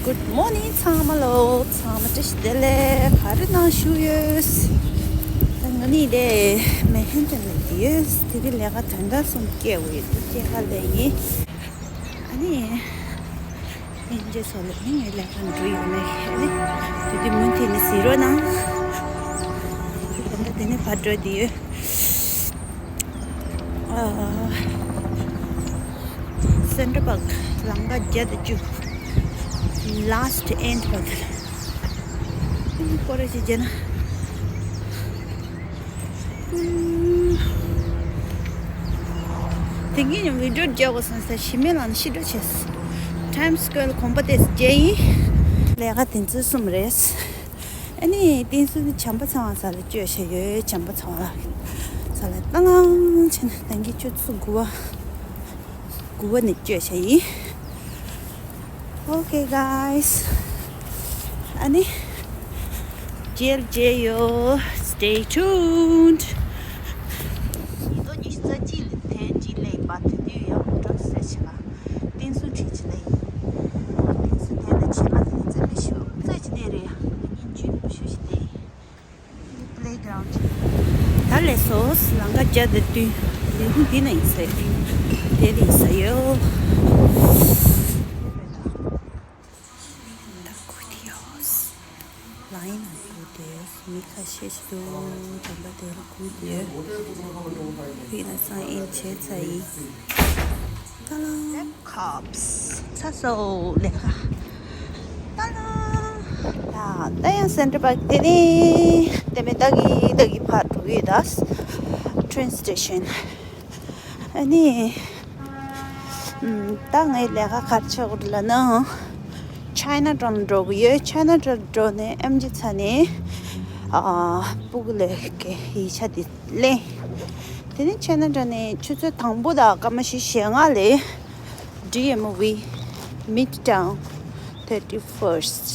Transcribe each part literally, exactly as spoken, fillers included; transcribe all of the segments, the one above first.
Good morning ཚང་མ་ལོ། ཚང་མ་བཀྲ་ཤིས་བདེ་ལེགས། ག་རེ་གནང་བཞུགས་ཡོད། ད་ང་ནི་དེ་མན་ཧན་ཏན་ལ་ཡོད། དེ་རིང་ལས་ཀ་དོན་དག་གསུམ་སྐྱེལ་དགོས་ཡོད། དེ་སྐྱེལ་ག་སླེབས་ཡིན། ཨ་ནི། ཨེན་ཇེ་སོགས་ལ་ནི་ངའི་ལས་ཀ་འགྲོ་ཡོད་ནས་ཨ་ནི། དེ་དུས་མུ་མཐུད་ནས་གཟིགས་རོགས་གནང་། དེ་ད་ལྟ་དེ་ནས་ཕར་འགྲོ་བསྡད་ཡོད། ཨ། སེན་ཊར་པཱརྐ་ལམ་ཁ་བརྒྱ་དང་བཅུ། Last end བར་དུ། སྐོར་ར་ཞིག་བརྒྱབ་ན། དེང་གི་ཉིན་བི་ཌིའོ་རྒྱག་དགོས་སོང་ཟེར་ཞི་མི་ལ་ནི་ཤི་འགྲོ་བྱས། ཊའིམ་སི་ཀོ་ཝེར་ལ་གོམ་པ་དེ་བརྒྱབ་ཡིན། ལས་ཀ་དེ་ཚོ་གསུམ་རེད། ཨ་ནི་བསྟན་སྲུང་ནི་བྱམས་པ་ཚང་བ་ས་ལ་བཅོལ་བྱས་ཡོད། བྱམས་པ་ཚང་བ་ས་ལ་ཏང་ཏང་བྱས་ནས་ད་གིན་ཆུ་ཚོད་དགུ་པ། དགུ་པ་ནས་བཅོལ་བྱས་ཡིན། Okay guys. ཨ་ནི། མཇལ་མཇལ་ཡོད། Stay tuned. ཉིས་སྟོང་ཉི་ཤུ་རྩ་གཅིག་ལ་དེ་གཅིག་ལས་པ་དེ་དུས་ཡང་འགྲོ་ཟེར་བྱས་ལ། བསྟན་སྲུང་ཁྲིད་ཅིག་ལས་ཡིན། བསྟན་སྲུང་དེ་ལ་བྱེ་མ་དེ་རྩེ་མི་ཤོག་རྩེ་ཅིག་བསྡད་རེད་ཡ། ཉིན་རྒྱུན་ཤུ་ཞིག་བསྡད་ཡིན། Playground. ད་ལས་སོ་ལམ་ཁ་བརྒྱ་དང་བདུན། ལས་ཁུངས་འདི་ན་ཡིན་ས་ཡོད། དེ་ལ་ཡིན་ས་ཡོད། ད་སྒུག་བསྡད་ཡོད། ལའིན་ནང་སྒུག་བསྡད་ཡོད། མི་ཁ་ཤས་ཤིག་འདུག་དམ་པ་དེ་ལ་སྒུག་བསྡད་ཡོད། ཕ་གི་ན་སང་ཨིན་བྱས་ཚར་ཡིན། ད་ལ། Cops. ཚ་སོ་ལས་ཀ་ད་ལ། ད་ད་ཡང་སེན་ཊར་པཱརྐ་དེ་ནི་དེ་མི་ད་གི་ད་གི་ཕར་འགྲོ་གི་ཡོད་ད། Train station. ཨ་ནི། ཨམ། ད་ངའི་ལས་ཀ་ག་རེ་བྱེད་དགོས་རེད་ལབ་ན། ཆའི་ན་ཊའུན་འགྲོ་གི་ཡོད། ཆའི་ན་ཊའུན་འགྲོ་ནས་ཨེམ་ཆི་ཚ་ནས། ཨ། སྤུ་གུ་ལས་ཀའི་ཡིག་ཆ་དེ་ལེན། དེ་ནས་ཆའི་ན་ཊའུན་ནས་ཆུ་ཚོད་དང་པོ་དང་སྐར་མ་བཞི་ཞེ་ལྔ་ལ་ཌི་ཨེམ་ཝི། Midtown Thirty-first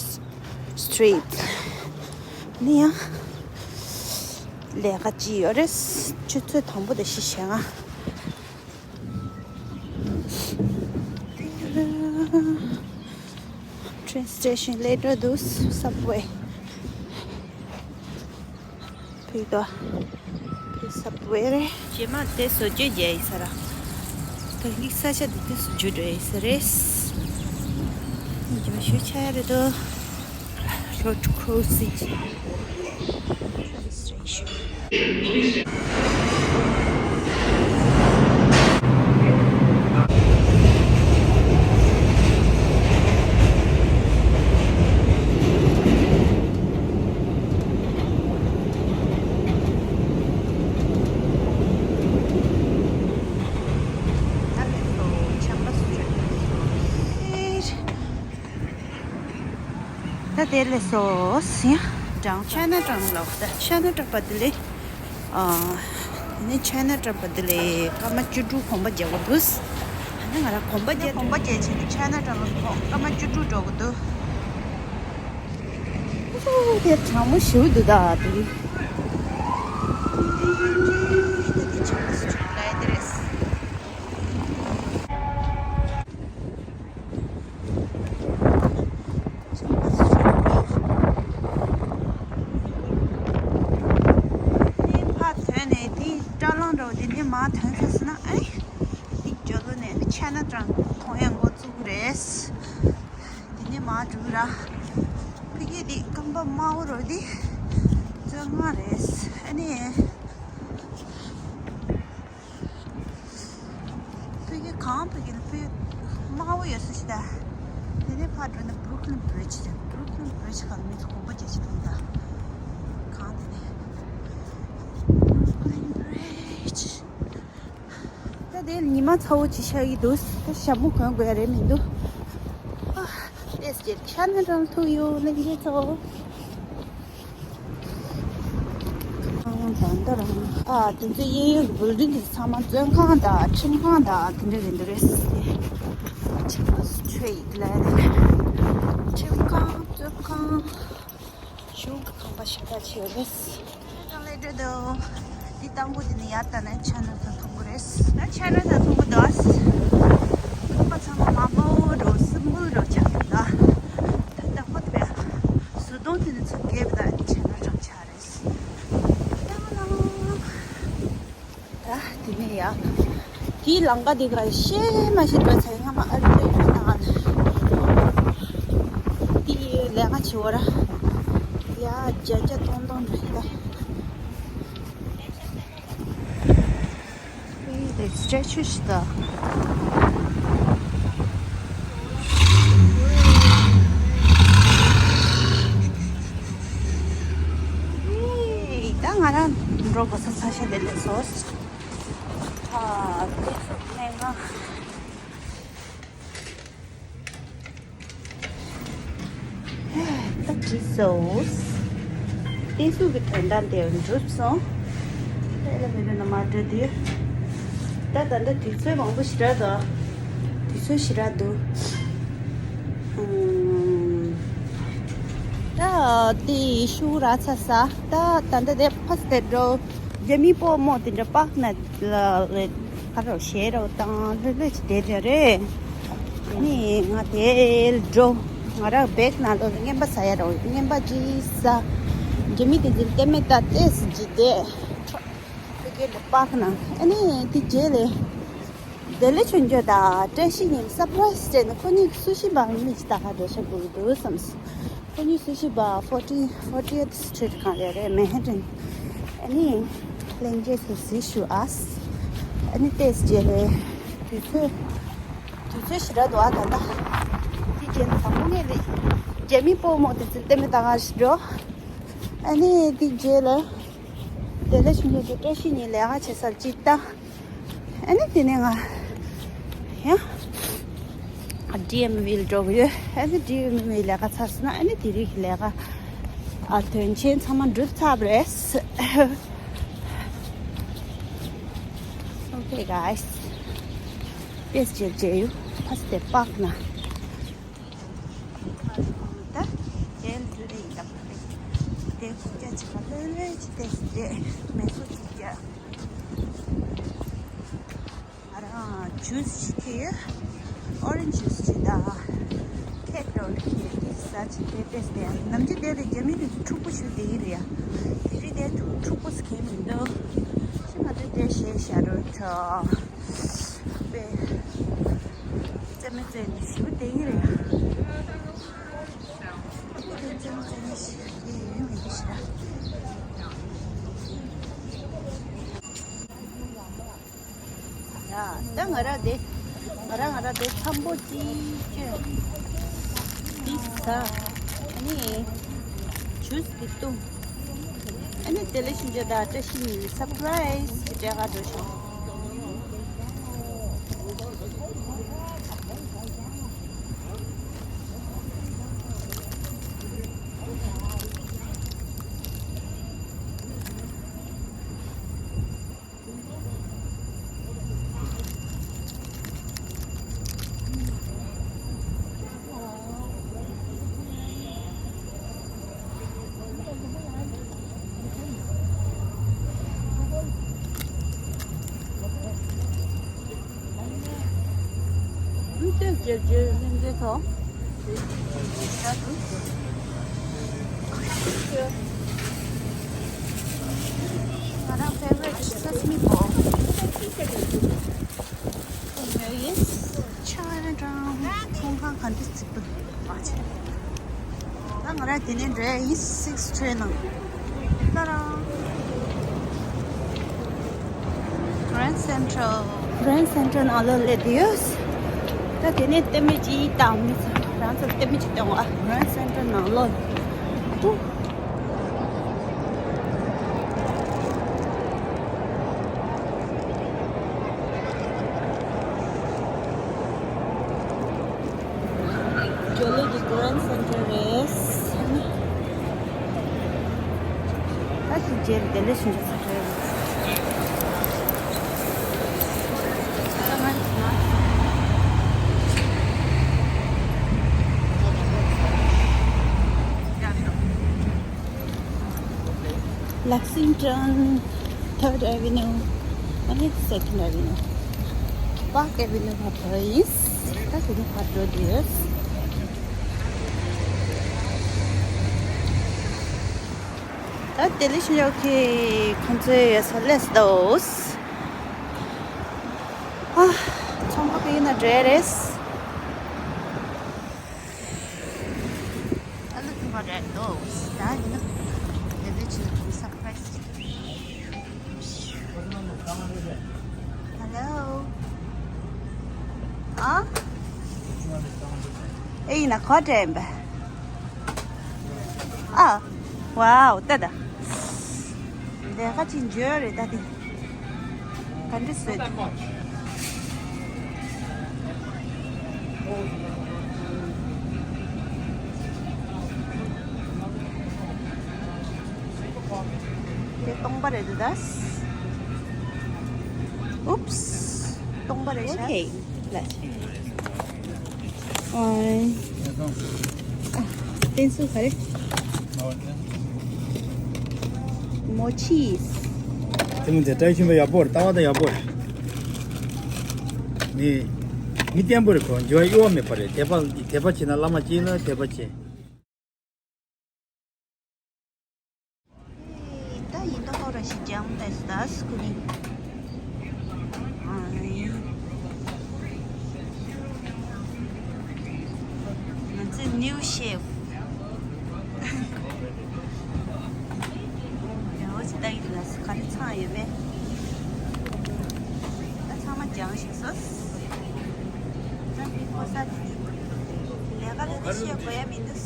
Street. ནི་ཡང་ལས་ཀ་ཅིག་ཡོད་རེད། ཆུ་ཚོད་དང་པོ་དང་བཞི་ཞེ་ལྔ། Train station སླེབས་འགྲོ་འདུག Subway. ཕུལ་དོ། ཕུལ་Subway རེད། རྗེས་མ་དེ་བཟོ་བཅོས་རྒྱག་ཡིན་ས་ར། ད་གིན་ས་ཆ་དེ་དུས་སུ་འཇུ་འགྲོ་ཡིན་ས་རེད། རྗེས་མ་ཞུ་ཆ་ཡ་རེད་དོ། Road crossing. ད་དེ་ལས་སོ་སི་ཡ་ཌའུན་ཆའི་ན་ཊའུན་ལ་འོག་ད་ཆའི་ན་ཊའུན་པ་དེ་ལས། ཨ། དེ་ནས་ཆའི་ན་ཊའུན་པ་དེ་ལས་སྐར་མ་བཅུ་དྲུག་གོམ་པ་རྒྱག་དགོས་འདུག་ཨ་ནི་ང་རང་གོམ་པ་རྒྱག་གོམ་པ་རྒྱག་བྱས་ནས་ཆའི་ན་ཊའུན་ལ་སྐར་མ་བཅུ་དྲུག་འགྲོ་དགོས་འདུག་ཨུ་ཧུ། དེ་གྲང་མོ་ཞེ་པོ་འདུག་ད་དེ་རིང་། དེ་དེ་ཆ་མ་སུ་ཆུ་ལ་དེ་རེད། དེ་ཕར་ཐོན་ནས་དེ་བཀྲ་ལམ་འདྲ་བོ་དེ་ནས་མར་ཐོན་ཚར་སོང་ན་ཨེ། དེ་རྒྱབ་ལོགས་ནས་ཆའི་ན་ཊའུན་མཐོང་ཡ་འགོ་བཙུགས་རེད། དེ་ནས་མར་འགྲོ་ར། ཕ་གི་འདི་རྐང་པ་དམར་པོ་རོ་འདི་བཙོན་ཁང་རེད། ཨ་ནི། ཕ་གི་གང་ཕ་གི་ཕ་གི་དམར་པོ་ཡོད་ས་ཞིག་ད། དེ་ནས་ཕར་འགྲོ་ན་Brooklyn Bridge རེད། Brooklyn Bridge གང་མི་ཚོ་གོམ་པ་རྒྱག་ཅིག་འདུག་ད། གང་དེ་ནས་Brooklyn Bridge། ད་དེ་ཉི་མ་ཚ་བོ་ཅིག་ཤར་གྱི་འདུག་ད་ཞྭ་མོ་གོན་དགོས་ཡ་རེད་མི་འདུག་ཨ། ཏེས་ཅེར་ཆ་ན་རང་ཐུག་ཡོད་ལེགས་ཡོད་ཚོ། ཨ། དེ་ཚོ་གཡས་གཡོན་གྱི་བིལ་ཌིང་དེ་ཚང་མ་བཙོན་ཁང་དང་ཁྲིམས་ཁང་དང་དེ་འདྲ་རེད་འདུག་རེད། ཆ་ན་སི་ཊི་རིཊ་ལ་ཁྲིམས་ཁང་བཙོན་ཁང་། གཞུང་གི་ཁང་པ་ཞིག་ད་ཆེ་རེད། ལེ་འགྲོ་འདུག་འདི་དང་པོ་དེ་ནི་ཡར་ལྟ་ན་ཆ་ན་ས་མཐོང་གི་རེད། ད་ཆ་ན་ས་མཐོང་གི་འདུག་ཁང་པ་ཚང་མ་དམར་པོ་འགྲོ་སིམ་པལ་འགྲོ་ཆགས་འདུག་འདི་ལམ་ཁ་འདི་ག་ཤེས་མ་ཤེས་པ་ཚེ་སྔ་མ་ཨ་རི་ལ་ཡོད་ན་འདི་ལས་ཀ་བྱེད་འོ་ར། ཡ་བརྒྱ་བརྒྱ་སྟོང་སྟོང་རེད་ད། དེ་སི་ཊེ་ཅུ་ཞིག་ད། ད་ང་རང་འགྲོ་དགོས་ས་ས་ཆ་དེ་ལས་སོ། ཨ་དེ་ནས་ང་། ད་བྲིས་སོ། ཏེ་སུ་གི་དོན་དག་དེ་འགྲུབ་སོང་། ཨེ་ལ་མི་རེ་ན་མ་འགྲོ་དུས། ད་ད་ལྟ་དུས་ཚོད་མང་པོ་ཞེ་དྲག་འདུག་དུས་ཚོད་ཞེ་དྲག་འདུག་ཨུམ། ད་དེ་ཤུ་ར་ཚ་ས། ད་ད་ལྟ་དེ་ཕ་སི་དེ་འགྲོ། རྒྱ་མི་སྤོ་མོ་དེ་འདྲ་པག་ན་ལ་ལེ། ཁ་རོག་ཞེ་རོག་དང་ལྷོད་ལྷོད་ཅིག་བསྡད་བསྡད་རེད། ནི་ང་དེ་འགྲོ། ང་རང་བེག་ནང་ལོགས་ལ་རྔན་པ་ཟ་ཡ་རོགས་རྔན་པ་ཅི་ཟ། རྒྱ་མི་དེ་ཚོ་ལྟད་མེད་ལྟ་ཏེས་ཅི་བསྡད། ཕ་གི་ལ་པག་ན་ཨ་ནི་དེ་རྗེས་ལས། དེ་ལས་ཆུང་ཆུང་དང་བཀྲ་ཤིས་ཉིན་སར་པ་རའི་སི་སྤྲད་ནས་ཁོ་གཉིས་ཀྱི་སུ་ཤི་བང་མི་ཅི་ད་ཧ་འགྲོ་ཤ་དགོས་འདུག་བསམ། ཁོ་གཉིས་སུ་ཞིག་པ་ཕོར་ཊི་ཕོར་ཊི་ཨེ་ཐི་སི་ཊི་རིཊ་གང་ལ་རེད་མེན་ཧེ་ཊན། ཨ་ནི་གླེང་རྗེས་སུ་གཟིགས་ཞུ་ཨས། ཨ་ནི་ཏེས་རྗེས་ལས་དུས་ཚོད་དུས་ཚོད་ཞེ་དྲག་འདུག་ཨ་ད་ལྟ། དེ་རྗེས་ལ་དང་པོ་ངས་ལས་རྒྱ་མི་སྤོ་མོ་དེ་ཚོ་ལྟད་མོ་ལྟ་ག་ཞིག་འགྲོ། ཨ་ནི་དེ་རྗེས་ལ་དེ་ལས་ཆུང་ཆུང་དེ་བཀྲ་ཤིས་ཉིན་ལས་ཀ་བྱེད་སར་ཅིག་ལྟ། ཨ་ནི་དེ་ནས་ང་ཡང་ཌི་ཨེམ་ཝི་ལ་འགྲོ་གི་ཡོད། ཨ་ནི་ཌི་ཨེམ་ཝི་ལས་ཀ་ཚར་སོང་ན་ཨ་ནི་དེ་རིང་གི་ལས་ཀ་ཨ་དོན་ཆེན་ཚང་མ་འགྲུབ་ཚར་བ་རེད། Okay guys, ཏེས་ཇེ་ཇེ་ཡུ་ཕ་སི་ཏེ་པག་ན། ད་དེ་ལ་འགྲོ་རེ་ཡིན་ད་པ་རེད། དེ་ཁུག་ཀྱ་ཅིག་ག་ལོས་ལོས་ཅིག་ཏེས་ཇེ་མེ་སོ་ཅིག་ཀྱ། ང་རང་ཇུས་ཞིག་ཁྱེར་ཡོད། ཨོ་རེན་ཇི་ཇུས་ཅིག་དང་། ཁེག་འགྲོ་ལ་ཁྱེར་ཡོད་ཟ་ཅིག་དེ་ཏེས་ཏེ་ནམ་རྒྱུན་དེ་ལས་རྒྱ་མི་དེ་ཚོ་འཁྲུག་པོ་ཞུ་དེ་ཡིན་རེད་ཡ། དེ་རིང་དེ་ཚོ་འཁྲུག་པོ་ཟེར་མཁན་མི་འདུག་ཤི་མ་དེ་དེ་ཞེས་བྱ་རོ་ཁྲ། པེ། རྩེད་མོ་རྩེ་ནས་ཞུ་དེ་ཡིན་རེད་ཡ། རྩེད་མོ་རྩེ་ནས་ཞུ་དེ་ཡིན་མི་འདུག་ཤི་ར། ཡ། ད་ང་ར་དེ། ང་ར་ང་ར་དེ་འཚམ་པོ་ཅིག་ཅོས། འདི་ཟ། ཨ་ནི། ཇུས་འདི་བཏུང་། ཨ་ནི་དེ་ལས་ཤིན་ཅོ་ད་བཀྲ་ཤིས་ཉིན་སར་པ་རའི་སི་གི་སྤྲད་ག་འགྲོ་ཤོག་ང་རང་ཕེ་ཝ་རི་ཊི་སེ་སེ་མི་བོ། ཡིན། ཆའི་ན་ཊའུན་ཚོང་ཁང་ག་འདྲ་ཅིག་འདུག་ད་ང་རང་དེ་ནས་འགྲོ་ཡ་ཡིན། སིགས་ཊི་ནང་། ཏ་ར། གྷ་རན་སེན་ཊྲལ། གྷ་རན་སེན་ཊྲལ་ནང་ལོགས་སླེབས་ཡོད། ད་དེ་ནས་ལྟད་མོ་ཅིག་བཏང་མི་ཚོ་རང་ཚོ་ལྟད་མོ་ཅིག་གཏོང་བ་གྷ་རན་སེན་ཊྲལ་ནང་ལོགས། ཇོ་ལི་གི་གྷ་རན་སེན་ཊྲལ་རེད། ད་ཅི་བྱས་དེ་ལས་ཤིན་ཏུ་ཚ་དྲོད། Lexington, Third Avenue, ཨ་ནི་Second Avenue, Park Avenue བར་འགྲོ་ཡིན། ད་དེ་ནས་ཕར་འགྲོ་དུས། ད་དེ་ལས་ཤོག་ཁྱེད་ཁོང་ཚོའི་ཡོད་ས་སླེབས་འདུག་ཨ། རེད་རེད། ཨ་ལུ་ཐུག་པ་རེད་དོ། ད་ཡིན་ན་དེ་འདྲ་ཅིག་སར་པ་རའི་སི་ཅིག་ཧེ་ལོ། ཨ། ཨེ་ཡིན་ན་ཁོ་དྲན་པ། ཨ། ཝའོ་ཏེ་ད། ལས་ཀ་ཅིག་འཇོན་རེད་ད་དེ། ག་འདྲ་བཟོས་འདུག་དེ་སྟོང་པ་རེད་འདུག་ད། ཨུབས། སྟོང་པ་རེད་ཤག Okay, let's. ཨ། བསྟན་སྲུང་ག་རེ། མོ་ཆི། དེ་མིན་དེ་བཀྲ་ཤིས་པ་ཡག་པོ་རེད། ལྟ་བ་དང་ཡག་པོ་རེད། མི། མི་བརྟན་པོ་རེད། ཁོ་འགྱུར་བ་གཡོ་བ་མེད་པ་རེད། དད་པ་དད་པ་བྱེད་ན་བླ་མ་གཅིག་ལ་དད་པ་བྱེད། ད་ཡིན་ད་ཧོ་ར་ཞིག་ཀྱང་ད་ད་སྐུ་ནི། ང་ཚོའི་ནིའུ་ཤེབ། ཡང་འོ་ཅི་ད་ཡིན་ལ་ག་རེ་ཚང་ཡོད་པས། ད་ཚང་མ་ཀྱང་ཞིག་སོ། ད་མི་ཁོ་ས་དེ་ནི་ལས་ཀ་ལས་ཀ་བཤད་དགོས་ཡ་མི་འདུག་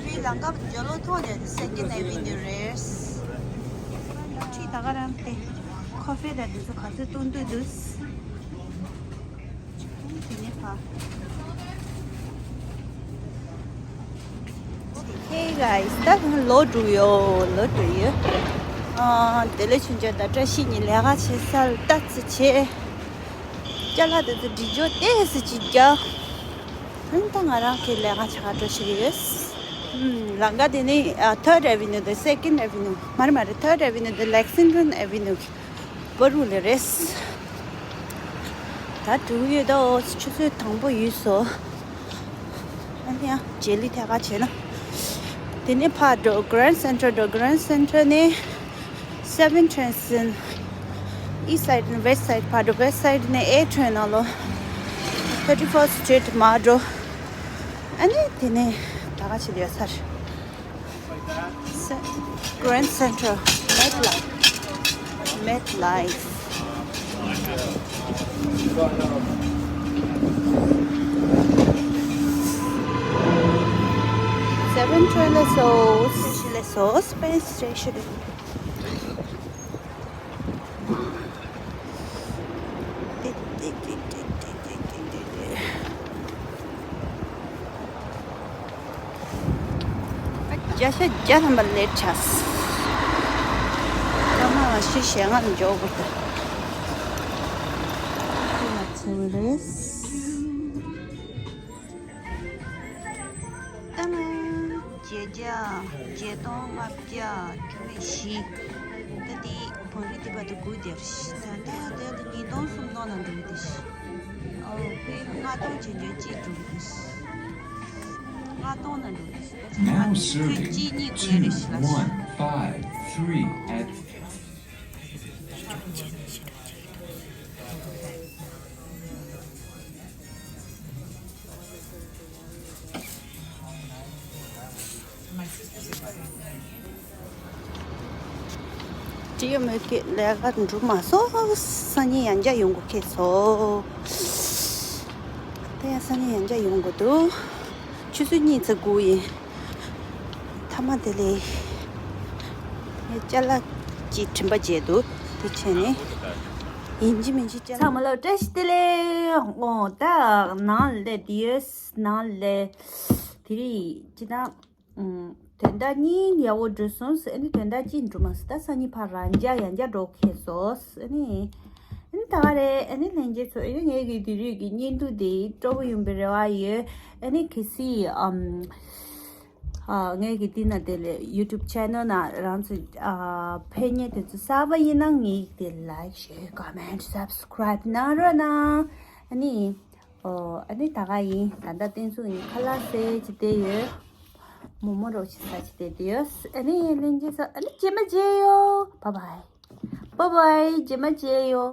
རི་ལང་ཀ་འཇོ་ལོ་ཐོག་ནས་སེ་ཀེན་ཨེ་ཝེ་ནིའུ་རེད། ཁྱི་ད་ག་རང་དེ་ཁོ་ཧྥེ་ད་དེ་ཚོ་ག་ཚོད་གཏོང་འདོད་འདུག་དེ་ནས་ཕ། Hey guys, ད་ལོ་དྲུག་ཡོད། ལོ་དྲུག་ཡོད། ཨ། དེ་ལས་ཆུང་ཆུང་ད་བཀྲ་ཤིས་ཉིན་ལས་ཀ་བྱེད་ས་ལ་ལྟ་ཙི་བྱེད། ཅ་ལག་དེ་ཚོ་འདྲི་འཇོག་ཏོག་ཙམ་ཅིག་རྒྱག་ཨ་ནི་ད་ང་རང་གི་ལས་ཀ་བྱ་ག་འགྲོ་ཞིག་ཡོད། ཨུམ། ལམ་ཁ་དེ་ནི་ཨ། Third Avenue དང་Second Avenue། མ་རེད་མ་རེད། Third Avenue དང་Lexington Avenue བར་དུ་ལ་རེད། ད་དྲུག་ཡོད་དོ། ཆུ་ཚོད་དང་པོ་ཡོད་སོ། ཨ་ནི་ཡང་རྗེས་ལུས་ཐད་ཀར་བྱས་ན། དེ་ནས་ཕར་འགྲོ། Grand Central འགྲོ། Grand Central ནས་Seven train ཟིན། East side ནས་West side ཕར་འགྲོ། West side ནས eight train ནང་ལོག Thirty-first Street མར་འགྲོ། ཨ་ནི་དེ་ནས་ད་ག་ཅིག་ཡོད་ས་རེད། Grand Central, MetLife, MetLife. Seven train ལ་སོང་། སི་ཊེ་ཤན་ལ་སོང་། Penn Station. བརྒྱ་ཆ་བརྒྱ་ཐམ་པ་ལེཊ་ཆགས། སྐར་མ་བཞི་ཞེ་ལྔ་ལ་འབྱོར་དགོས་ཏེ། ཁོ་ལ་ཚེ་བ་རེད། ཏ་ན། བརྒྱད་བརྒྱ། བརྒྱད་སྟོང་ལྔ་བརྒྱ། དྲུག་བཞི། ད་དེ་བོད་རིགས་དེ་བར་དུ་དགུ་དེར་ད་ལྟ་དེ་ལ་ཉིས་སྟོང་སུམ་སྟོང་ན་འགྲོ་གི་དེ་ཤི། ཨོ་ཕི་ལྔ་སྟོང་ཆེན་ཆོད་ཅིག་འགྲོ་གི་དེ་ཤི། ལྔ་སྟོང་ན་འགྲོ་གི་དེ་ཤི། Now serving གཅིག་གཉིས་དགུ་ཡ་རེ་ཤི་ལ་ཤི། two one five three at ཀྲི་ཡོ་མོ་གི་ལས་ཀ་འགྲུབ་མ་སོང་། སང་ཉིན་ཡང་བསྐྱར་ཡོང་དགོས་ཁེལ་སོང་། ད་ཡང་སང་ཉིན་ཡང་བསྐྱར་ཡོང་དགོས་འདུག་ཆུ་ཚོད་གཉིས་ཙམ་སྒུག་ཡིན། མཐའ་མ་དེ་ལས་ངས་ཅ་ལག་ཅིག་དྲན་པ་བརྗེད་འདུག་དེ་བྱས་ནས་ཡིན་གཅིག་མིན་གཅིག་ཅ་ལག་ཚང་མ་ལ་བཀྲ་ཤིས་བདེ་ལེགས། འོ་ད་ནང་ལས་དེ་ཡོད། ནང་ལས་དེ་རིང་ཅི་ད། ཨུམ། དོན་དག་གཉིས་ཡག་པོ་འགྲུབ་སོང་། ཨ་ནི་དོན་དག་གཅིག་འགྲུབ་མ་སོང་། ད་སང་ཉིན་ཕར་རང་འཇགས་ཡང་འཇགས་འགྲོ་ཁེལ་སོང་། ཨ་ནི། ཨ་ནི་ད་ག་རེད། ཨ་ནི་ལྷན་རྒྱས་ཚོ། ཨ་ནི་ངའི་གི་དེ་རིང་གི་བརྙན་ཐུང་དེ་སྤྲོ་པོ་ཡོང་པའི་རེ་བ་ཡོད། ཨ་ནི་གལ་སྲིད་ཨམ། ཨ། ངའི་གི་དེ་ན་དེ་ལས་YouTube channel ན་རང་ཚོ་ཨ། ཕན་ཉེ་དེ་ཚོ་གསར་པ་ཡིན་ན་ངའི་དེ་like, share, comment, subscribe གནང་རོགས་གནང་། ཨ་ནི། ཨོ། ཨ་ནི་ད་ག་ཡིན། ད་ལྟ་བསྟན་སྲུང་ཡིན། ཁ་ལག་བཟས་ཅི་བསྡད་ཡོད། མོག་མོག་རོགས་ཅིག་ཟ་ཅི་བསྡད་ཡོད། ཨ་ནི་ལྷན་རྒྱས་ཚོ། ཨ་ནི་རྗེས་མ་མཇལ་ཡོང་། Bye bye. Bye bye. རྗེས་མ་མཇལ་ཡོང་།